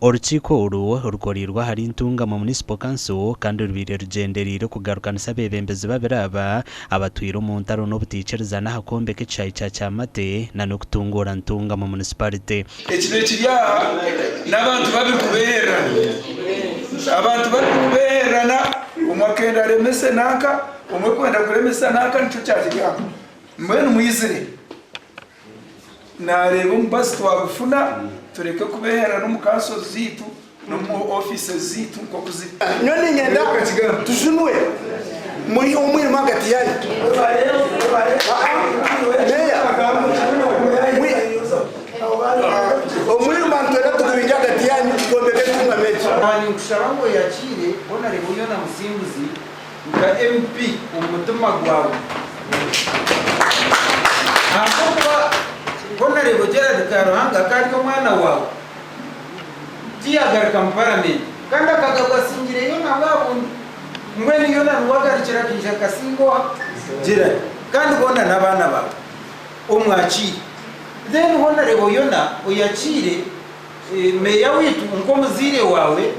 Orukiiko oru rukoreirwe ahari Ntungamo Municipal Council kandi rubaire rugyendereire kugarukanisa abeebembezi babiri aba abatwire omu ntaro n'obutaikirizana aha kwombeka ekishaayi kya Kyamate na n'okutunguura Ntungamo Municipality. Ekibiina ekiri aha n'abantu babiri kubehererana. Abantu babiri kubehererana, omwe akenda aremese nanka, omwe kwenda kuremesa nanka nikyo kyakiri aha. Mbwenu mwizire nareeba omubazi twagufuna tureke kubehererana omu councils zaitu n'omu offices zaitu nk'oku ziri. Nyowe niinyenda tujunwe muri omwirima ahagati yaanyu. Meeya, omwirima nitwenda tugubingye ahagati yaanyu twombeke entungamo egi. Ninkushaba ngu oyakiire Honourable Yona Musinguzi nka MP omu mutima gwawe ahabw'okuba Honourable Gerald Karuhanga akaba ari omwana waawe. Tiyagaruka mu paramenti kandi akagaruka asingire Yona bwabundi. Mbwenu Yona niwe agarukire akaija akasinga oha? Gerald. Kandi boona n'abaana baawe. Omwakiire. Then Honourable Yona oyakiire Meeya waitu nk'omuzaire waawe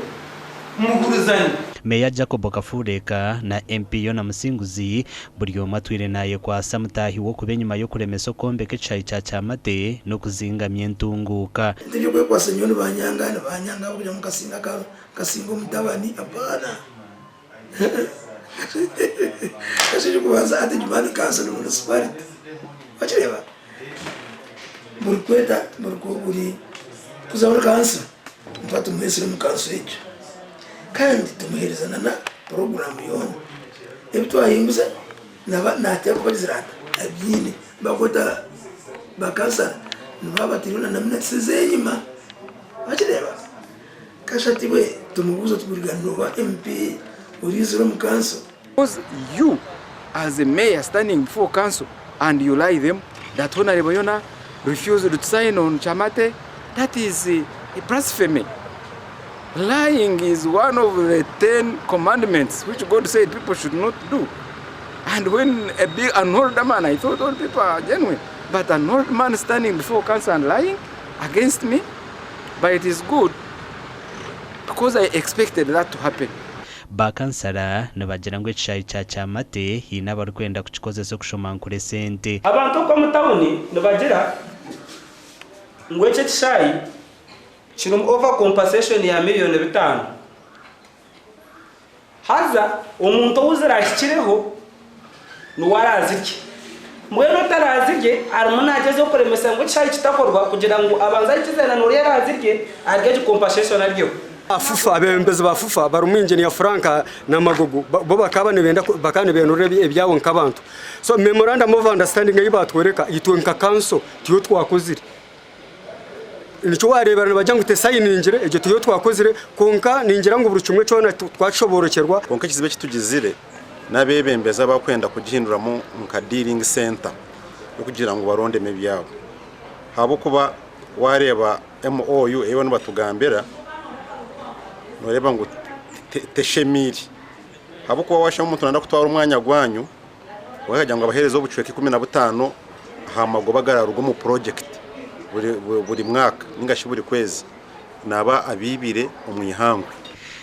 muhurizane. Meeya Jacob Kafuureeka na MP Yona Musinguzi buri omwe atwire nayekwasa mutaahi we okuba enyima y'okuremesa okwombeka ekishaayi kya Kyamate n'okuzingamya entunguuka. Ti eby'okwekwasa nyowe nibanyanga nibanyanga ahabw'okugira ngu nkasinga aka nkasinga omutabani apaana Kasheeshe kubanza ati Adjumani Council Municipality wakireeba buri kweta buri buri kuza buri kanso nituba tumwesire omu kanso egyo kandi tumuheereza na na puroguraamu yoona ebi twahinguza naba nateekwa kuba agizire ata abiine bakweta ba kansara nibaba batiireho na na minutes ez'enyima wakireeba. Kashati we tumubuuze oti buriga noba MP oriizire omu kanso? Because you as a mayor standing before council and you lie them that Honourable Yona refused to sign on Kyamate, that is a blasphemy. Lying is one of the 10 commandments which God said people should not do. And when a big, an older man, I thought all people are genuine, but an old man standing before council and lying against me, But it is good because I expected that to happen. Ba kansara nibagira ngu ekishaayi kya Kyamate haine abarikwenda kukikozesa okushomankura esente. Abantu okwo omu tawuni nibagira ngu eki ekishaayi kirimu over compensation ya miriyoni bitaano. Haza omuntu ou ziraahikireho niwe araazirye. Mbwenu otaraazirye arimu naagyezaho kuremesa ngu ekishaayi kitakorwa kugira ngu abanze ahikize na n'oriya araazirye arye egi compensation aryeho. FUFA, Abeebembezi ba FUFA barimu Engineer Frank na Magogo bo bakaba nibenda bakaba nibenurira ebyabo nk'abantu. So memorandum of understanding ei baatworeka itwe nka council tiyo twakozire. Nikyo waareebera nibagira ngu tesayiningire, egyo tiyo twakozire, kwonka ningira ngu buri kimwe kyona twakishoboorokyerwa. Kwonka ekizibu eki tugizire n'abeebembezi abarikwenda kugihinduramu nka dealing centre y'okugira ngu barondemu ebyabo ahabw'okuba waareeba MOU ei bariyo nibatugambira nooreeba ngu teshemeire ahabw'okuba waashanga omuntu naayenda kutwara omwanya gwanyu Wakagira ngu abaheereza obucweka 15 aha magoba agararuga omu purojekiti buri mwaka ninga shi buri kwezi naaba abiibire omu ihangwe.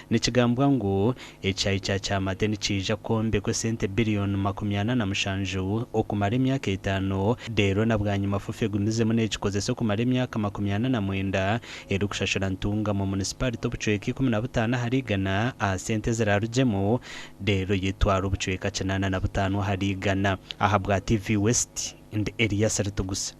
Nikigambwa ngu ekishaayi kya Kyamate nikiija kwombekwa esente biriyoni 47 okumara emyaka etaano reero na bwanyima FUFA egumizemu neekikozesa okumara emyaka 49 erikushashura Ntungamo Munisiparite obucweka 15 ahari igana aha sente eziraarugyemu Reero yetwara obucweka 85 ahari igana. Ahabwa TV West, ndi Elias Ritugusa.